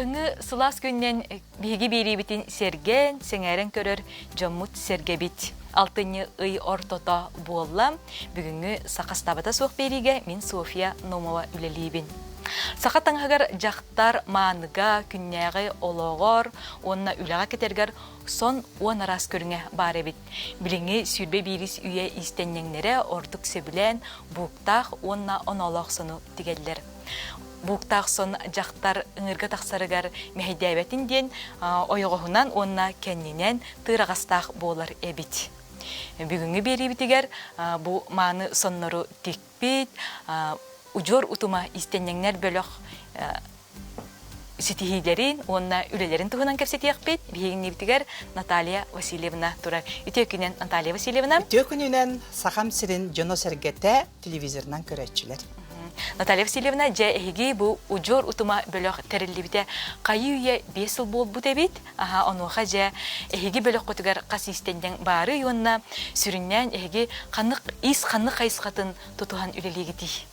Кыһыҥҥы сылаас күнүнэн биһиги биэриибитин сэргээн, сэҥээрэн көрөр дьоммут сэргэбит. Алтынньы ый ортото буолла. Бүгүҥҥү саха ыстаабата суох биэриигэ мин Софья Номова үлэлиибин. Саха таҥаһыгар дьахтар мааныга, күннээҕи олоҕор уонна үлэҕэ кэтэргэр сон уон араас көрүҥэ баар эбит. Билиҥҥи 21 үйэ иистэнньэҥнэрэ ордук сөбүлээн бууктаах уонна оноолоох сону тигэллэр. Бууктаах сон дьахтар ыҥыырга тахсарыгар мэһэйдээбэтин диэн ойоҕоһунан уонна кэннинэн тыыраҕастаах буолар эбит. Бүгүҥҥү биэриибитигэр бу мааны соннору тикпит удьуор утума иистэнньэҥнэр бөлөх ситиһиилэрин уонна үлэлэрин туһунан кэпсэтиэхпит. Биһигиннибитигэр Наталья Васильевна турар. Үтүө күнүнэн, Наталья Васильевна. Үтүө күнүнэн Сахам сирин дьоно-сэргэтэ телевизорынан көрөөччүлэр. Наталья Васильевна, дьэ эһиги бу удьуор утума бөлөх тэриллибитэ хайыы-үйэ 5 сыл буолбут эбит. Аха, онуоха дьэ эһиги бөлөххүтүгэр хас иистэнньэҥ баарый уонна сүрүннээн эһиги ханнык ис ханнык хайысхатын тутуһан үлэлиигитий?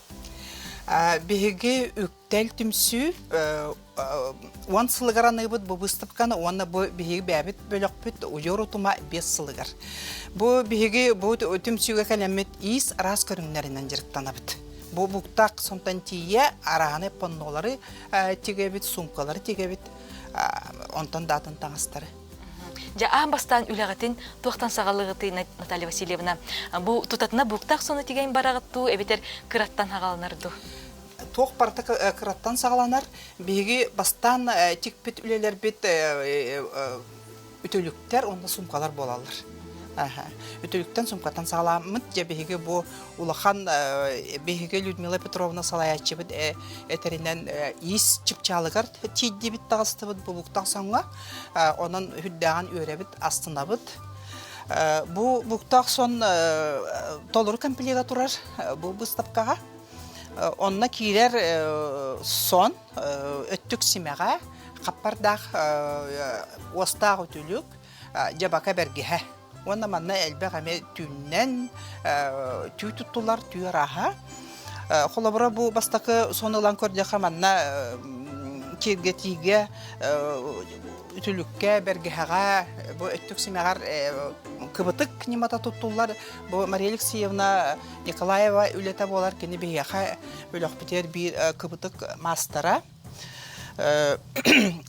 Биһиги Үктэл түмсүү уон сылыгар аныыбыт бу быыстапканы уонна бу биһиги бэйэбит бөлөхпүт удьуор утума 5 сылыгар. Бу биһиги бу түмсүүгэ кэлэммит иис араас көрүҥнэринэн дьарыктанабыт. Бу буктаах сонтон тиийэ арааһынай паннолары тигэбит, суумкалары тигэбит, онтон да атын таҥастары. Дьэ, аан бастаан үлэҕитин туохтан саҕалыыгытый, Наталья Васильевна? Бу тутатына буктаах сону тигэн бараҕыт дуу, эбэтэр кыраттан хаҕаланар дуу? Туох барыта кыраттан саҕаланар. Биһиги бастаан тикпит үлэлэрбит үтүлүктэр уонна суумкалар буолаллар. Үтүлүктэн суумкаттан саҕаламмыт. Дьэ биһиги бу улахан биһиги Людмила Петровна салайааччыбыт этэринэн иис чыпчаалыгар тиийдибит таҕыстыбыт бу соҥҥо. Онон үрдээҕин үөрэбит, астынабыт. Бу буктаах сон толору комплега турар бу быыстапкаҕа. Онно киирэр сон, өттүк симэҕэ, хаппардаах уостаах үтүлүк, дьабака бэргэһэ. Уонна манна элбэх эмиэ түүннэн түү туттулар, түү арааһа. Холобура бу бастакы сон ылан көрдөххө манна киэргэтиигэ үтүлүккэ, бэргэһэҕэ, бу өттүк симэҕэр кыбытык ньымата туттуллар. Бу Мария Алексеевна Николаева үлэтэ буолар, кини биһиэхэ бөлөхпүтүгэр биир кыбытык маастара.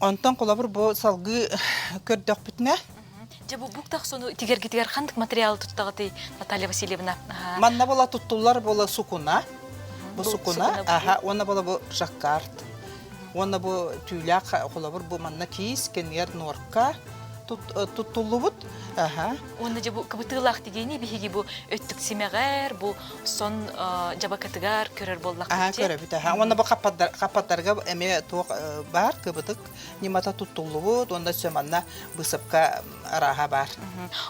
Онтон холобур бу салгыы көрдөхпүтүнэ Дьэ бу буктах сону тигэргитигэр ханнык материалы туттаҕытый, Наталья Васильевна? Манна була туттуллар була сукуна. Бу сукуна, аха, уонна була бу жаккард. Уонна бу түүлээх холобур бу манна киис, кэннигэр норка туттуллубут. Аха. Уонна дьэ бу кыбытыылаах тигиини биһиги бу өттүк симэҕэр, бу сон дьабакатыгар көрөр буоллахпыт. Аха, көрөбүт. Аха. Уонна бу хаппаттарга эмиэ туох баар, кыбытык ньымата туттуллубут, уонна өссө манна быысапка арааһа баар.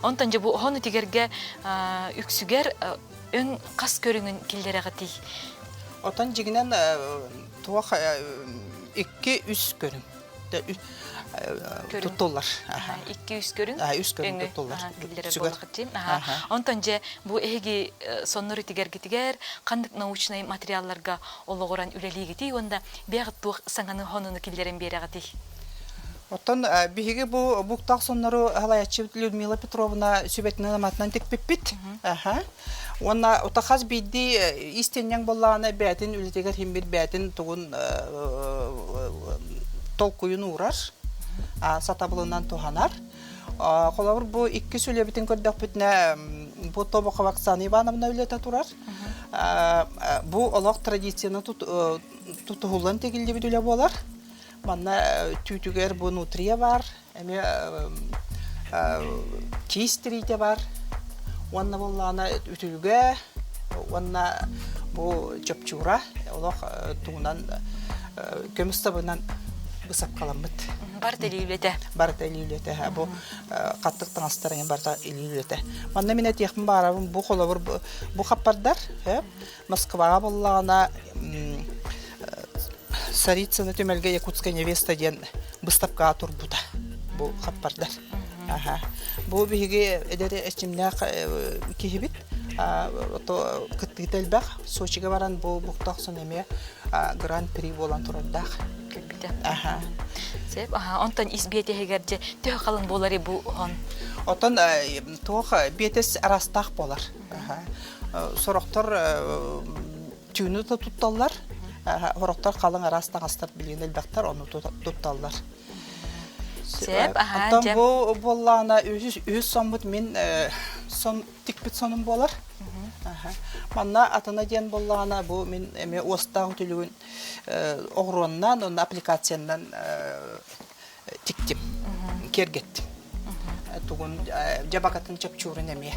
Онтон дьэ бу оһон үтигэргэ үксүгэр өҥ хас көрүҥүн киллэрэҕитий? Отон дьигинэн туох икки-үс көрүҥ туттуллар. Икки-үс көрүҥ? Үс көрүҥ туттуллар. Онтон дьэ бу эһиги соннор үтигэргитигэр ханнык научнай материалларга олоҕуран үлэлиигитий уонна бэйэҕит туох саҥаны сонуну киллэрэн биэрэҕитий? Оттон биһиги бу буктаах соннору салайааччыбыт Людмила Петровна сүбэтинэн-аматынан тикпиппит. Уонна ута хас биирдии иистэнньэҥ буоллаҕына бэйэтин үлэтигэр иһин бэйэтин тугун толкуйун уурар, сатабылынан туһанар. Холобур, бу иккис үлэбитин көрдөхпүтүнэ, бу Тобохова Оксана Ивановна үлэтэ турар. Бу олох традицияны тутуһуллан тигиллибит үлэ буолар. Манна түүтүгэр бу нутрия баар, эмиэ киис тириитэ бар уонна буоллаҕына үтүлүгэ уонна бу чопчуура олох тугунан көмүс табынан бысапкаламмыт. Барыта илии үлэтэ. Барыта илии үлэтэ. Бу хаттык таҥастар эҥин барыта илии үлэтэ. Манна мин этиэхпин баҕарабын бу холобур бу хаппардар Москваҕа буоллаҕына Царицына түмэлгэ Якутская невеста диэн быыстапкаҕа турбута бу хаппардар. Аха. Бу биһиги эдэр эрчимнээх киһибит то кыттыыта элбэх. Сочига баран бу буктах сон эмиэ гран-при буолан турардаах. Кэлбитэ. Аха. Сөп. Аха, онтон ис биэтэһигэр дьэ төһө халыҥ буоларый бу хон? Оттон туох биэтэс араастаах буолар. Сорохтор түүнү да тутталлар, сорохтор халыҥ араас таҥастар билигин элбэхтэр, ону тутталлар. Сөп, аха, Оттон бу буоллаҕына үһүс соммут мин сон тикпит сонум буолар. Манна атына диэн буоллаҕына бу мин эмиэ уостаах үтүлүгүн оҕуруоннан уонна аппликациянан тиктим, киэргэттим. Тугун дьабакатын чопчуурун эмиэ.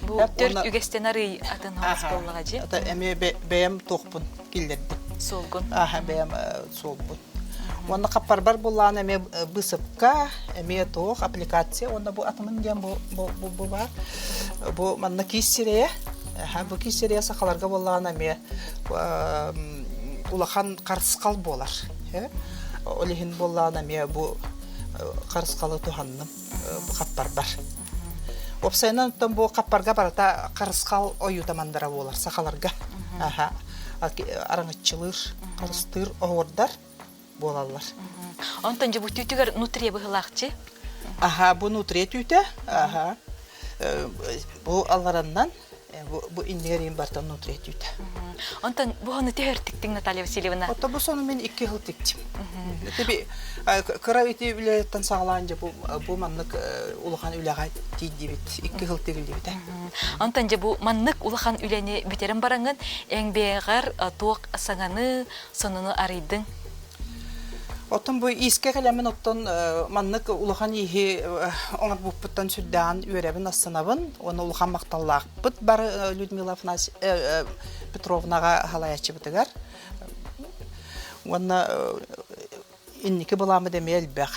Бу төрт үгэстэн арый атын хаҕас буоллаҕа дьи? Эмиэ бэйэм туохпун киллэрдим. Суолгун. Аха, бэйэм суолбун. Уонна хаппарбар буллаан эмиэ быысыпка, эмиэ туох аппликация уонна бу атымын диэн бу бу бу, бу баар. Бу манна киис сирэйэ. Бу киис сирэйэ сахаларга буоллаҕына эмиэ улахан харысхал буолар. Ол иһин буоллаҕына эмиэ бу харысхалы туһанным хаппарбар. Уопсайынан оттон бу хаппарга барыта харысхал ойуута мандара буолар сахаларга. Аха араҥаччылыыр, харыстыыр оһуордар буолаллар. Онтон дьэ бу түүтүгэр нутрия быһылаахчы? Аха, бу нутрия түүтэ. Аха. Бу аллараннан бу иннигэр иин бартан нутрия түүтэ. Онтон бу хону төһөр тиктиҥ Наталья Васильевна? Ото бу сону мин икки хыл тиктим. Ити кыра ити үлэттэн саҕалаан дьэ бу бу маннык улахан үлэҕэ тиийдибит. Икки хыл тигиллибитэ. Онтон дьэ бу маннык улахан үлэни бүтэрэн бараҥҥын эҥбиэҕэр туох саҥаны, сонуну арыйдыҥ? Оттон бу иискэ кэлэммин оттон маннык улахан ииһи оҥорбуппуттан сүрдээҕин үөрэбин, астынабын. Уонна улахан махталлаахпыт бары Людмила Петровнаҕа салайааччыбытыгар. Уонна инники былааммыт эмиэ элбэх.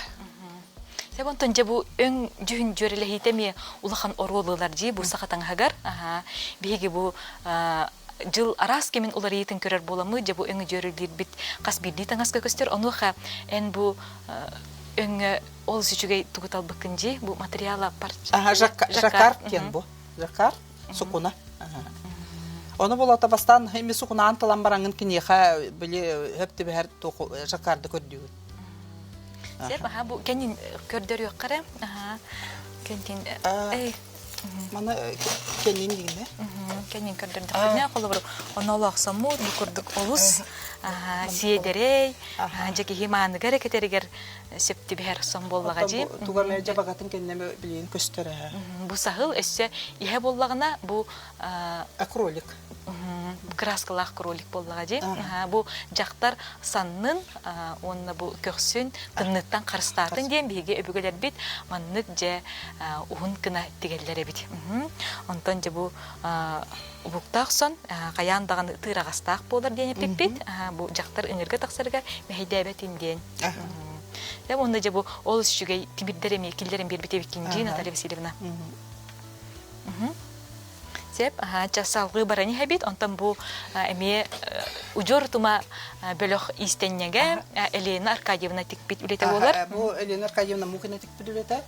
Сөп онтон дьэ бу өҥ дьүһүн дьүөрэлэһиитэ эмиэ улахан оруолу ылар дии бу саха таҥаһыгар. Биһиги бу дьыл араас кэмин уларыйыытын көрөр буоламмыт, дьэ бу өҥү дьүөрэлиирбит хас биирдии таҥаска көстөр. Онуоха эн бу өҥҥө олус үчүгэй тугу талбыккын дии, бу материала Ага, жаккард диэн бу. Жаккард, сукуна. Ону болото бастаан эми сукунаан талан бараҥын киниэхэ били хөп түбэһэр жаккарды көрдүүгүн. Сеп, аха, бу кэнин көрдөрүөххэ Аха. Кэнтин Маны кэннин дигинэ. Кэннин көрдөрдөхпүнэ, холобур, онолоохсоммут бу курдук олус сиэдэрэй, дьэ киһи мааныгар экэтэригэр сөп түбэһэр сон буоллаҕа дии. Туга эмэ дьабагатын кэннэ билигин көстөр ээ. Бу саһыл өссө иһэ буоллаҕына бу кролик. Краскалаах кролик буоллаҕа дии. Бу дьахтар саннын уонна бу көхсүн тымныыттан харыстаатын диэн биһиги өбүгэлэрбит маннык дьэ уһун гына тигэллэр эбит. Онтон дьэ бу уһуктаах сон хайаан даҕаны тыыраҕастаах буолар диэн эппиппит. Бу дьахтар ыҥырга тахсарыгар мэһэйдээбэтин диэн. Дьэ уонна дьэ бу олус үчүгэй тимирдэр эмиэ киллэрэн биэрбит эбиккин дии Наталья Васильевна. Сеп, аһаа, салгыы баран иһэбит. Онтон бу эмиэ удьуор утума бөлөх иистэнньэгэ Елена Аркадьевна тикпит үлэтэ буолар. Бу Елена Аркадьевна Мукина тикпит үлэтэ.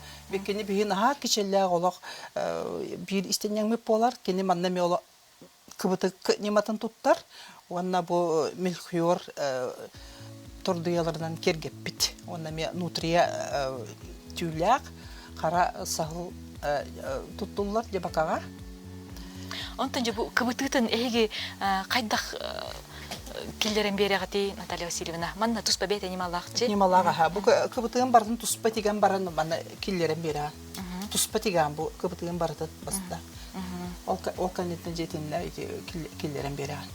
Кини биһи наһаа кичэллээх олох биир истэнньэҥмит буолар. Кини манна эмиэ кыбытык ньыматын туттар уонна бу мельхиор тордуйаларынан киэргэппит. Уонна эмиэ нутрия түүлээх хара саһыл туттуллар дебакаҕа. Онтон дьэ бу кыбытыытын эһиги хайдах киллэрэн биэрэҕитий, Наталья Васильевна? Манна туспа бэйэтэ ньымалаахчы. Ньымалаах аха. Бу кыбытыгын барытын туспа тигэн баран манна киллэрэн биэрэҕин. Туспа тигээн бу кыбытыгын барытын баста. Ол ол кэнниттэн дьиэтиннэ киллэрэн биэрэҕин.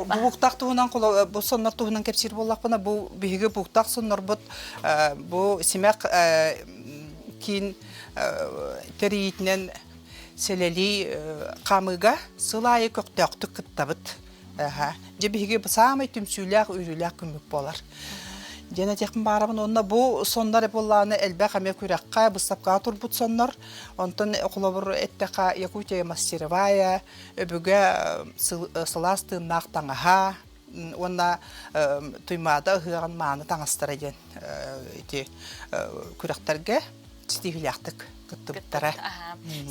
Бу буктах туһунан бу соннор туһунан кэпсиир буоллахпына бу биһиги буктах соннорбут бу симэх киин тэрийиитинэн сэлэлии хаамыыга сыл аайы көхтөөхтүк кыттабыт. Дьэ биһиги саамай түмсүүлээх, үөрүүлээх күммүт буолар. Диэн этиэхпин баарабын уонна бу соннор буоллаҕына элбэх эмиэ күрэххэ, быыстапкаҕа турбут соннор. Онтон холобур эттэххэ Якутия мастеровая, өбүгэ сылаас тыыннаах таҥаһа уонна Туймаада ыһыаҕын мааны таҥастара диэн ити күрэхтэргэ ситиһиилээхтик. кыттыбыттара.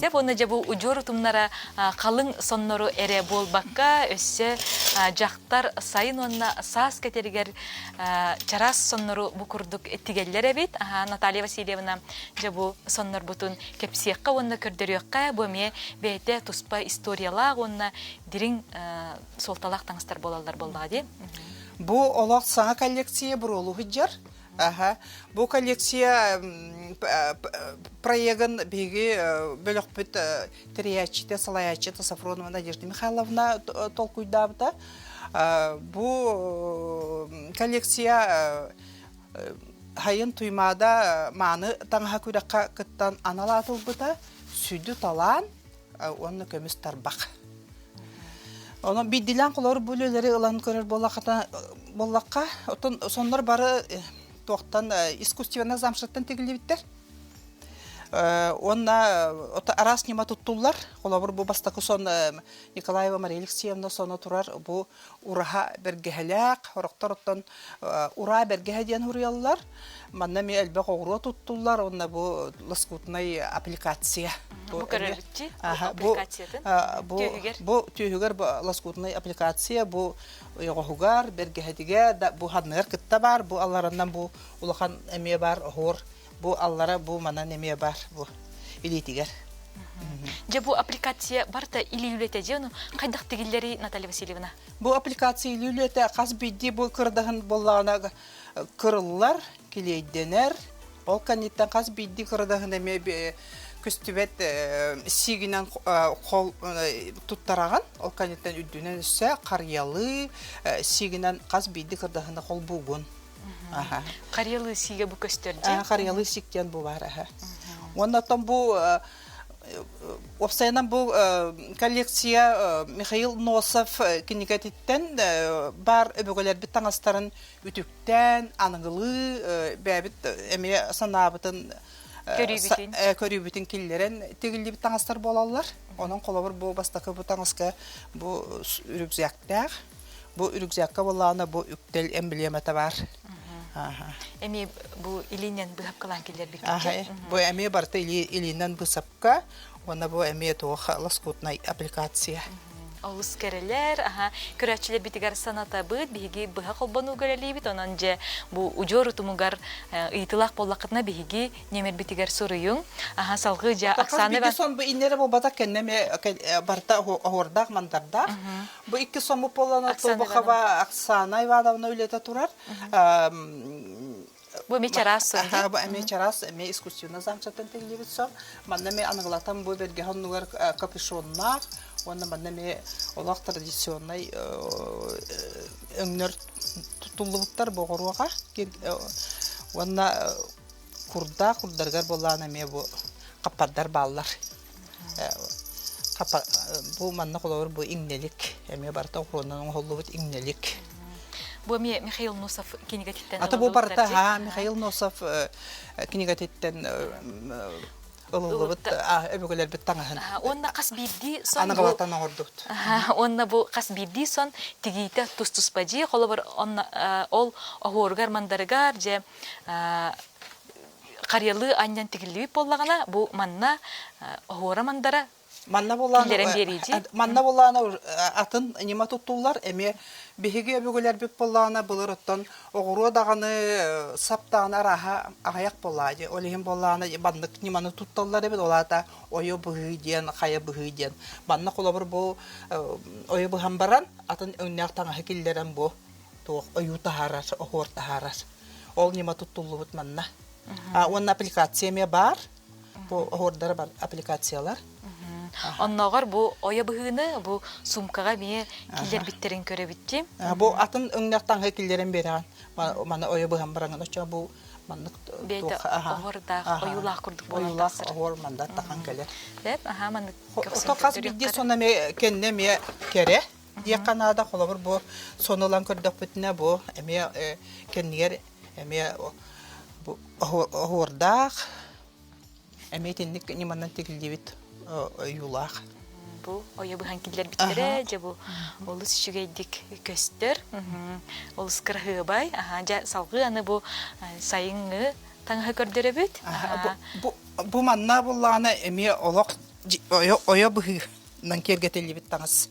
Сөп уонна дьэ бу удьуор утумнара халыҥ соннору эрэ буолбакка, өссө дьахтар сайын уонна саас кэтэригэр чараас соннору бу курдук тигэллэр эбит. Наталья Васильевна дьэ бу соннорбутун кэпсиэххэ уонна көрдөрүөххэ, бу эмиэ бэйэтэ туспа историялаах уонна дириҥ суолталаах таҥастар буолаллар буоллаҕа дии. Бу олох саҥа коллекция буруолу сылдьар. Аха. Бу коллекция проегын биһиги бөлөхпүт тэрийээччитэ, салайааччыта Сафронова Надежда Михайловна толкуйдаабыта. Бу коллекция Хайын Туймаада мааны таҥаһа күрэххэ кыттан анал аатылбыта, сүдү талаан уонна көмүс тарбах. Онон биирдиилээн холобур бу үлэлэри ылан көрөр буоллахха, оттон соннор бары туохтан искусственнай замшаттан тигиллибиттэр. Уонна араас ньыма туттуллар. Холобур, бу бастакы сон Николаева Мария Алексеевна соно турар бу ураһа бэргэһэлээх, сорохтор оттон ураа бэргэһэ диэн суруйаллар. Манна эмиэ элбэх оҕуруо туттуллар уонна бу лоскутнай аппликация. Бу көрөбүтчи аппликациятын түөһүгэр. Бу түөһүгэр лоскутнай аппликация бу ойоҕоһугар, бэргэһэтигэр да бу ханныгар кытта баар, бу аллараннан бу улахан эмиэ баар оһуор Бу аллара бу манан эмиэ бар бу илиитигэр. Дьэ бу аппликация барыта илии үлэтэ дьэ ону хайдах тигиллэрий Наталья Васильевна? Бу аппликация илии үлэтэ хас биирдии бу кырдаһын буоллаҕына кырыллар, килиэйдэнэр. Ол кэнниттэн хас биирдии кырдаһын эмиэ көстүбэт сиигинэн хол туттараҕын. Ол кэнниттэн үрдүнэн өссө харыйалыы сиигинэн хас биирдии кырдаһыны холбуугун. Карелы сиигэ бу көстөр дии. Карелы сик диэн бу бар аха. Уонна оттон бу уопсайынан бу коллекция Михаил Носов кинигэтиттэн бар өбүгэлэрбит таҥастарын үтүктэн, аныгылыы бэйэбит эмиэ санаабытын көрүүбүтүн киллэрэн тигиллибит таҥастар буолаллар. Онон холобур бу бастакы бу таҥаска бу рюкзактээх Бу рюкзакка буоллаҕына бу үктэл эмблемата баар. Эмиэ бу илиинэн быһапкалаан киллэрбиккит. Бу эмиэ барыта илиинэн быысапка уонна бу эмиэ туох лоскутнай аппликация. Олус кэрэлэр, аха, көрөөччүлэрбитигэр санатабыт, биһиги быһа холбонууга үлэлиибит, онон дьэ бу удьуор утумугар ыйытылаах буоллаххытына биһиги ньэмэрбитигэр суруйуҥ. Аха, салгыы дьэ Оксана Хас сон бу иннere буолбатах кэннэ эмиэ барыта оһуордаах мандардаах. Бу икки соммут буоллана Тобохова Оксана Ивановна үлэтэ турар. Бу эмиэ чараас сон. Бу эмиэ чараас, эмиэ искусственно замчаттан тигиллибит сон. Манна эмиэ аныгылатан бу бэргэһэ оннугар капюшоннаах уонна манна эмиэ олох традиционнай өҥнөр туттуллубуттар боҕоруоха. Уонна курдаах курдарыгар буоллаан эмиэ бу хаппардар бааллар. Бу манна холобур бу иҥнэлик эмиэ барыта оҕуруонан оҥоһуллубут иҥнэлик. Бу эмиэ Михаил Носов кинигэтиттэн Ата бу барыта ха Михаил Носов кинигэтиттэн ылыллыбыт өбүгэлэрбит таҥаһын. Уонна хас биирдии сон аныгылатан оҥордубут. Уонна бу хас биирдии сон тигиитэ тус-туспа дьиэ холобур ол оһуоругар мандарыгар дьэ харыйалыы анньан тигиллибит буоллаҕына, бу манна оһуора мандара Манна булааны киллэрэн биэриидьи. манна булааны атын ньыма туттуллар. Эмиэ биһиги өбүгэлэрбит буоллаҕына былыр оттон оҕуруо даҕаны сап даҕаны арааһа аҕыйах буоллаҕа дии. Ол иһин буоллаҕына маннык ньыманы тутталлар эбит. Ол аата ойо быһыы диэн, хайа быһыы диэн. Манна холобур бу ойо быһан баран атын өҥнөөх таҥаһы киллэрэн бу туох ойуу таһаарар, оһуор таһаарар. Ол ньыма туттуллубут манна. Уонна аппликация эмиэ баар. Бу оһуордара бар аппликациялар. Оннооҕор бу ойо быһыыны бу суумкаҕа эмиэ киллэрбиттэрин көрөбүт Бу атын өҥнөх таҥаһы киллэрэн биэрэҕин. Маны ойо быһан бараҥын оччо бу маннык Бэйэтэ оһуордаах, ойуулаах курдук буолан Ойуулаах оһуор манда тахан кэлэр. Бэп, аха маннык Ото хас биирдии сон эмиэ кэннэ эмиэ кэрэ. Диэххэ наада, холобур, бу сону ылан көрдөхпүтүнэ, бу эмиэ кэннигэр эмиэ бу оһуордаах, эмиэ итинник ньыманан тигиллибит ойуулаах. Бу ойо быһан киллэрбиттэрэ, дьэ бу олус үчүгэйдик көстөр, олус кыраһыабай. Аха, дьэ салгыы аны бу сайыҥҥы таҥаһы көрдөрөбүт. Бу Бу манна буллаҕына эмиэ олох ойо быһыынан киэргэтиллибит таҥас.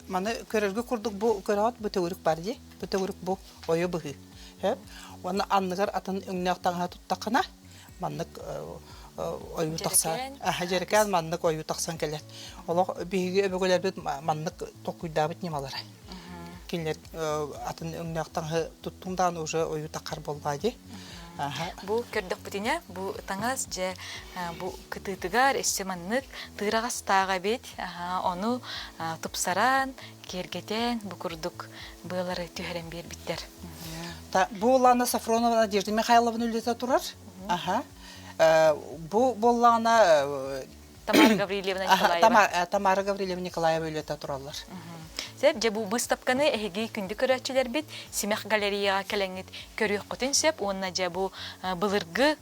Маны көрөргө курдук бу көрөҕүт бу төгүрүк бар дии. Бу төгүрүк бу ойо быһыы. Уонна анныгар атын өҥнөөх таҥаһы туттаххына маннык ойуу тахсан дьэрэкээн маннык ойуу тахсан кэлэр. Олох биһиги өбүгэлэрбит маннык толкуйдаабыт ньымалара. Кинилэр атын өҥнөөх таҥаһы туттуҥ даҕаны уже ойуу таххар буоллаа дии. Бу көрдөхпүтүнэ, бу таҥас дьэ бу кытыытыгар өссө маннык тыыраҕастаах эбит. Ону тупсаран, киэргэтэн бу курдук быалары түһэрэн биэрбиттэр. Бу Лана Сафронова Надежда Михайловна үлэтэ турар. Аха. Бу буоллаҕына Тамара Гаврильевна Николаева. Тамара Гаврильевна Николаева үлэтэ тураллар. Сөп, дьэ бу быыстапканы эһиги күндү көрөөччүлэрбит Симэх галереяҕа кэлэҥҥит көрүөххүтүн сөп уонна дьэ бу былыргы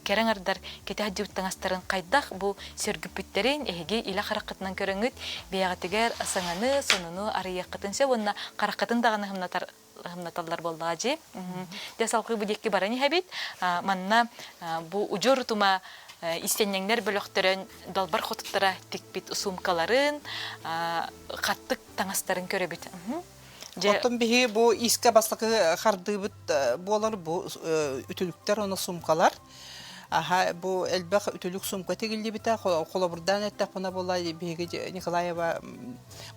кэрэ аҥардар кэтэх дьыбыт таҥастарын хайдах бу сөргүппүттэрин эһиги илэ хараххытынан көрөҥҥүт бэйэҕитигэр саҥаны, сонуну арыйыаххытын сөп уонна хараххытын даҕаны хымнатар хымнаталлар буоллаҕа дии. Дьэ салгыы бу диэки баран иһэбит. Манна бу удьуор утума истэнньэҥнэр бөлөхтөрөн далбар хотуттара тикпит суумкаларын, хаттык таҥастарын көрөбүт. Дьэ Оттон биһи бу иискэ бастакы хардыыбыт буолар бу үтүлүктэр уонна суумкалар. Аха бу элбэх үтүлүк суумка тигиллибитэ. Холобурдаан эттэхпинэ буолла биһиги Николаева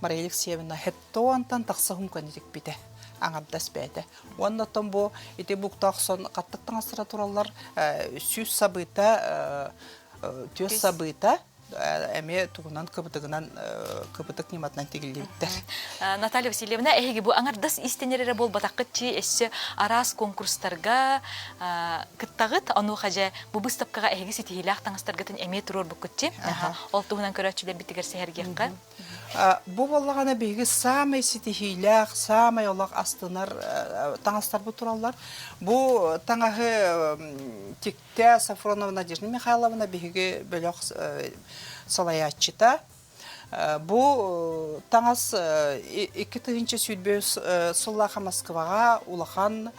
Мария Алексеевна хеттоонтан тахса суумканы тикпитэ аҥардас бэйэтэ. Уонна оттон бу ити буктаах сон хаттык таҥастара тураллар сүүс сабыыта түөс сабыыта эмиэ тугунан кыбытыгынан кыбытык ньыматынан тигиллибиттэр. Наталья Васильевна, эһиги бу аҥардас иистэнэр эрэ буолбатаххыт чи өссө араас конкурстарга кыттаҕыт, онуоха дьэ бу быыстапкаҕа эһиги ситиһиилээх таҥастаргытын эмиэ туруорбуккут чи. Ол туһунан көрөөччүлэрбитигэр сэһэргиэххэ. Бу буоллаҕына биһиги саамай ситиһиилээх, саамай олох астынар таҥастарбыт тураллар. Бу таҥаһы тиктэ Сафронова Надежда Михайловна биһиги бөлөх салайааччыта. Бу таҥас 2025 сыллаах Москваҕа улахан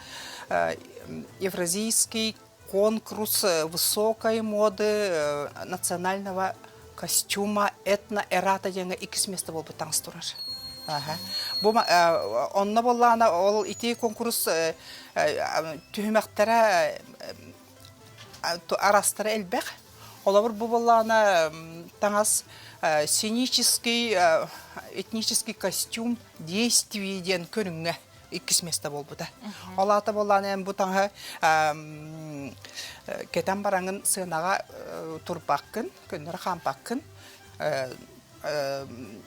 Евразийский конкурс высокой моды национального костюма этно-эрата диэҥҥэ иккис место буолбут таҥас турар. Бу онно буоллаҕына ол ити конкурс түһүмэхтэрэ арастара элбэх. Холобур бу буоллаҕына таҥас сценический этнический костюм действий диэн көрүҥҥэ иккис место буолбута. Ол аата буоллаҕына эн бу таҥаһы кэтэн бараҥын сыанаҕа турбаккын, көннөрү хаампаккын,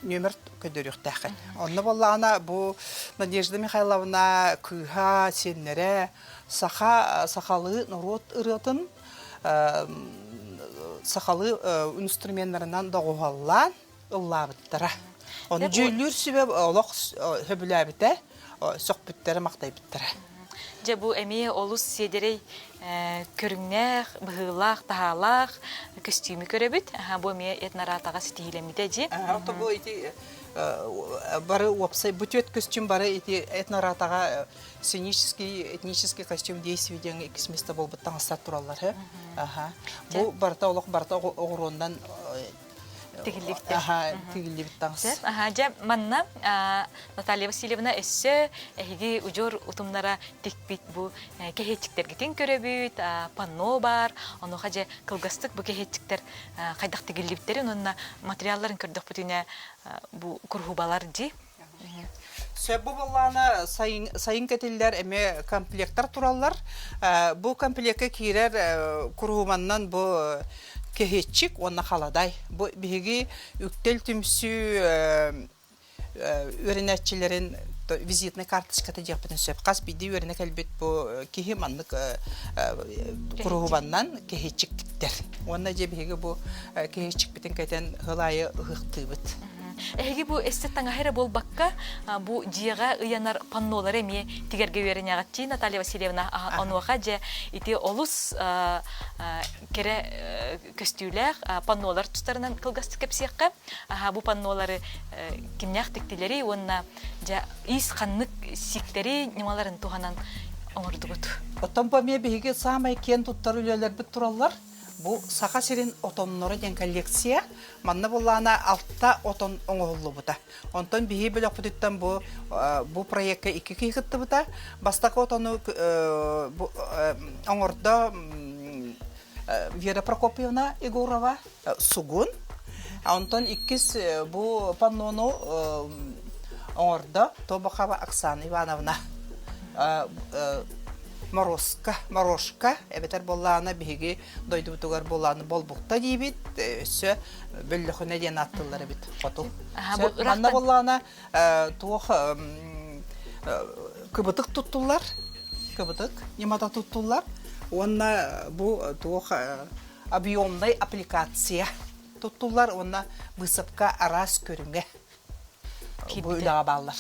нүөмэр көрдөрүөхтээххин. Онно буоллаҕына бу Надежда Михайловна кыыһа, сиэннэрэ саха сахалыы норуот ырыатын сахалыы инструменнарынан доҕуһуоллаан ыллаабыттара. Ону дьүүллүүр сүбэ олох сөбүлээбитэ, сөхпүттэрэ, махтайбыттара. Дьэ бу эмиэ олус сиэдэрэй көрүҥнээх, быһыылаах, таһаалаах көстүүмү көрөбүт. Бу эмиэ этноратаҕа ситиһиилэммитэ дии. Ото бу ити бары уопсай бу түөрт көстүүм бары ити этноратаҕа сценический этнический костюм действий диэн иккис место буолбут таҥастар тураллар. Аха. Бу барыта олох барыта оҕуруоннан Тигиллибиттэр. Аха, тигиллибит таҥас. Аха, дьэ манна Наталья Васильевна өссө эһиги удьуор утумнара тикпит бу кэһиэччиктэргитин көрөбүт, панно баар. Онуоха дьэ кылгастык бу кэһиэччиктэр хайдах тигиллибиттэрин уонна материалларын көрдөхпүтүнэ бу куруһубалар дии. Сөп бу буоллаҕына сайын, сайын кэтиллэр эмиэ комплектар тураллар. Бу комплекка киирэр куруһуманнан бу кэһиэччик уонна халадай. Бу биһиги үктэл түмсүү үөрэнээччилэрин визитнай карточката диэхпитин сөп. Хас биирдии үөрэнэ кэлбит бу киһи маннык куруһубаннан кэһиэччик тиктэр. Уонна дьэ биһиги бу кэһиэччикпитин кэтэн сыл аайы ыһыахтыыбыт. Эһиги бу эссе таҥаһа эрэ буолбакка, бу дьиэҕэ ыйанар паннолары эмиэ тигэргэ үөрэнэҕит Наталья Васильевна. Онуоха дьэ ити олус кэрэ көстүүлээх паннолар тустарынан кылгастык кэпсиэххэ. Бу паннолары кимнээх тиктилэрий уонна дьэ ис ханнык сиктэри ньымаларын туһанан оҥордугут? Оттон бу эмиэ биһиги саамай киэн туттар үлэлэрбит тураллар. Бу Саха сирин отонноро диэн коллекция. Манна буоллаҕына алта отон оҥоһуллубута. Онтон биһи бөлөхпүтүттэн бу бу проекка икки киһи кыттыбыта. Бастакы отону оҥордо Вера Прокопьевна Егорова Сугун. Онтон иккис бу паннону оҥордо Тобохова Оксана Ивановна. Морозка, Морошка, эбэтэр буоллаҕына биһиги дойдубутугар буоллаҕына болбукта диибит, өссө бөллөхүнэ диэн ааттыыллар эбит хоту. Манна буоллаҕына туох кыбытык туттуллар, кыбытык ньымата туттуллар уонна бу туох объемнай аппликация туттуллар уонна быысапка араас көрүҥэ бу үлэҕэ бааллар.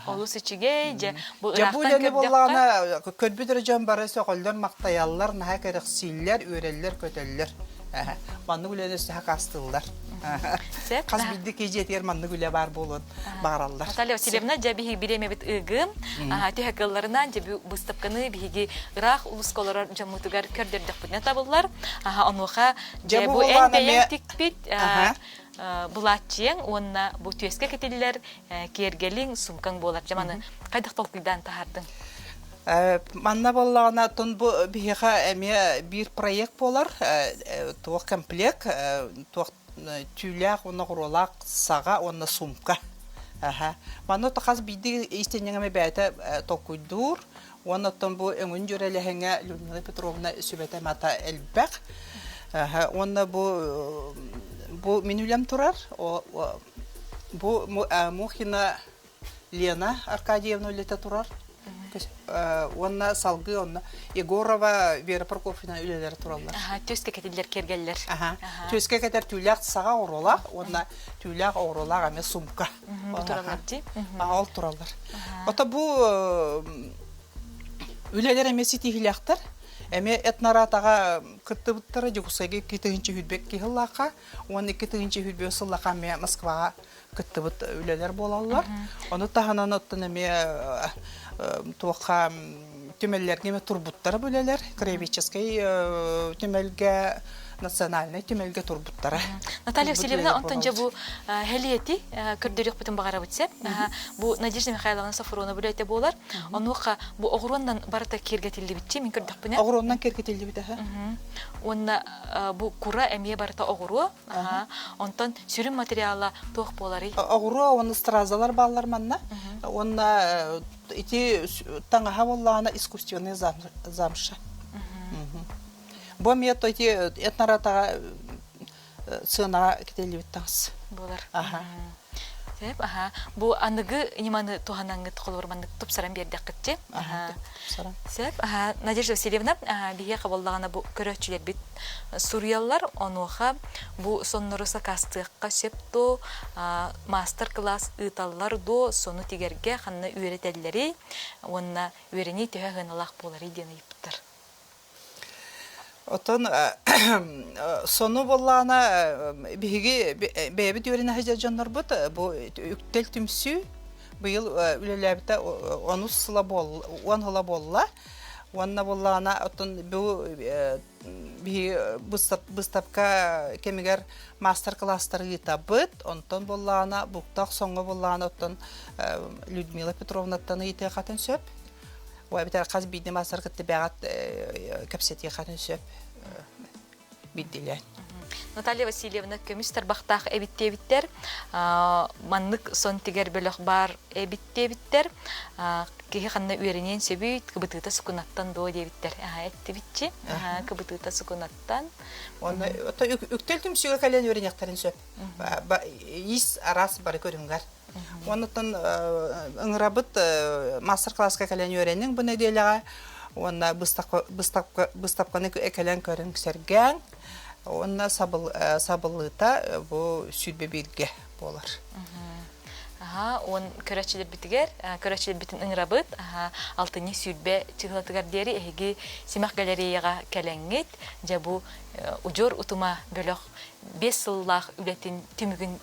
Олус үчүгэй, дьэ бу Дьэ бу үлэни буоллаҕына көрбүт эрэ дьон бары сөҕөллөр, махтайаллар, наһаа кэрэхсииллэр, үөрэллэр-көтөллөр. Маннык үлэни өссө хакаастыыллар. Хас биирдии киһи дьиэтигэр маннык үлэ баар буолуон баҕараллар. Наталья Васильевна, дьэ биһиги бириэмэбит ыгым. Түһэ кылларынан дьэ бу быыстапканы биһиги ыраах улууска олорор дьоммутугар көрдөрдөхпүтүнэ табыллар. Онуоха дьэ бу эн бэйэҥ тикпит былааччыйаҥ уонна бу түөскэ кэтиллэр киэргэлиҥ, сумкаҥ буолар. Дьэ маны хайдах толкуйдаан таһаардыҥ? Манна буоллаҕына, оттон бу биһиэхэ эмиэ биир проект буолар, туох комплект, туох түүлээх уонна оҕуруолаах саҕа уонна сумка. Манна хас биирдии иистэнньэҥ эмэ бэйэтэ толкуйдуур, уонна оттон бу өҥүн дьүөрэлэһиҥэ Людмила Петровна сүбэтэ-амата элбэх. Уонна бу бу мин үлэм турар. Бу Мухина Лена Аркадьевна үлэтэ турар. Уонна салгыы онно Егорова Вера Прокофьевна үлэлэрэ тураллар. Түөскэ кэтиллэр киэргэллэр. Түөскэ кэтэр түүлээх саҕа оҕуруолаах уонна түүлээх оҕуруолаах эмиэ сумка. Бу тураллар дии. Ол тураллар. Ото бу үлэлэр эмиэ ситиһиилээхтэр. Эмиэ этноратаҕа кыттыбыттара Дьокуускайга 2 тыһыынча киһи сыллаахха уонна 2 тыһыынча сыллаахха эмиэ Москваҕа кыттыбыт үлэлэр буолаллар. Ону таһынан оттон эмиэ туохха түмэллэргэ эмиэ турбуттара бу үлэлэр. Краеведческай түмэлгэ, национальнай түмэлгэ турбуттара. Наталья Васильевна, онтон дьэ бу хэлиэти көрдөрүөхпүтүн баҕарабыт сеп. Бу Надежда Михайловна Софронова үлэтэ буолар. Онуоха бу оҕуруоннан барыта киэргэтиллибитчи мин көрдөхпүнэ. Оҕуруоннан киэргэтиллибит Уонна бу кура эмиэ барыта оҕуруо. Онтон сүрүн материала туох буоларый? Оҕуруо уонна стразалар бааллар манна. Уонна ити таҥаһа буоллаҕына искусственный замша. Бу эмиэ ити этноратаҕа сыанаҕа кэтиллибит таҥас. Буолар. Сөп, аха. Бу аныгы ньыманы туһанаҥҥыт холобур маннык тупсаран биэрдэххитчи. Тупсаран. Сөп, аха. Надежда Васильевна, биһиэхэ буоллаҕына бу көрөөччүлэрбит суруйаллар, онуоха бу соннору сакаастыахха сөп дуо, маастар-кылаас ыыталлар дуо, сону тигэргэ ханна үөрэтэллэрий уонна үөрэнии төһө сыаналаах буоларый диэн ыйыппыттар. Оттон сону буоллаҕына биһиги бэйэбит үөрэнэ сылдьар дьоннорбут бу үктэл түмсүү быйыл үлэлээбитэ онус сыла буолла, уон сыла буолла. Уонна буоллаҕына оттон бу биһиги быыстапка кэмигэр маастар-кылаастары ыытабыт. Онтон буоллаҕына буктах соҥҥо буоллаҕына оттон Людмила Петровнаттан ыйытыахатын сөп. Эбэтэр хас биирдии маастар кытта бэҕэт кэпсэтиэххин сөп биирдиилээн. Наталья Васильевна көмүс тарбахтаах эбит диэбиттэр. Маннык сон тигэр бөлөх баар эбит диэбиттэр. Киһи ханна үөрэниэн сөбүй, кыбытыыта сукунаттан дуо диэбиттэр. Эттибитчи, кыбытыыта сукунаттан. Уонна үктэл түмсүүгэ кэлэн үөрэниэхтэрин сөп. Ис араас бары көрүҥгэр. Оннуттан ыҥырабыт мастер-класска кэлэн үөрэниҥ бу нэдиэлэҕэ уонна быыстапканы кэлэн көрүҥ сэргээҥ уонна сабыллыыта бу 21-гэ буолар. Аха, уон көрөөччүлэрбитигэр, көрөөччүлэрбитин ыҥырабыт. Аха, алтынньы сүүрбэ чыһылатыгар диэри эһиги Симэх галереяҕа кэлэҥҥит, дьэ бу удьуор утума бөлөх 5 сыллаах үлэтин түмүгүн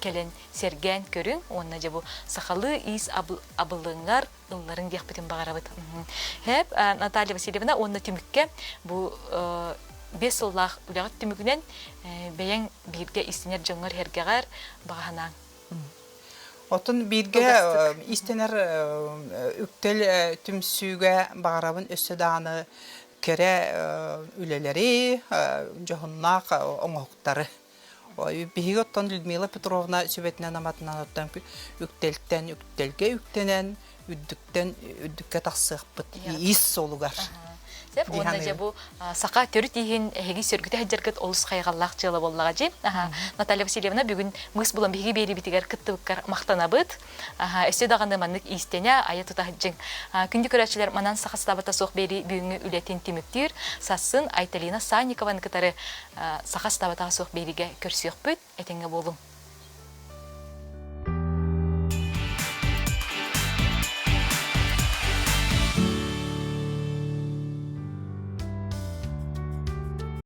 кэлэн сэргээн көрүҥ уонна дьэ бу сахалыы иис абылыҥар ылларыҥ диэхпитин баҕарабыт. Хэп, Наталья Васильевна уонна түмүккэ бу. 5 сыллаах үлэҕит түмүгүнэн бэйэҥ бииргэ истинэр дьоҥҥор эргэҕэр баҕа санааҥ. Оттон бииргэ истэнэр үктэл түмсүүгэ баҕарабын өссө даҕаны кэрэ үлэлэри, дьоһуннаах оҥоһуктары. Биһиги оттон Людмила Петровна сүбэтинэн-аматынан оттон үктэлтэн үктэлгэ үктэнэн, үрдүктэн үрдүккэ тахсыахпыт ис суолугар. Сөп уонна дьэ бу саха төрүт иһин эһиги сөргүтэ сылдьаргыт олус хайҕаллаах дьыала буоллаҕа дьи. Наталья Васильевна бүгүн мыс булан биһиги биэрибитигэр кыттыбыккар махтанабыт. Өссө даҕаны маннык иистэнэ айа тута сылдьыҥ. Күндү көрөөччүлэр манан саха сатаабата суох биэрии бүгүҥҥү үлэтин түмүктүүр. Сарсын Айталина Санникованы кытары саха сатаабатаҕа суох биэриигэ көрсүөхпүт. Этэҥҥэ буолуҥ.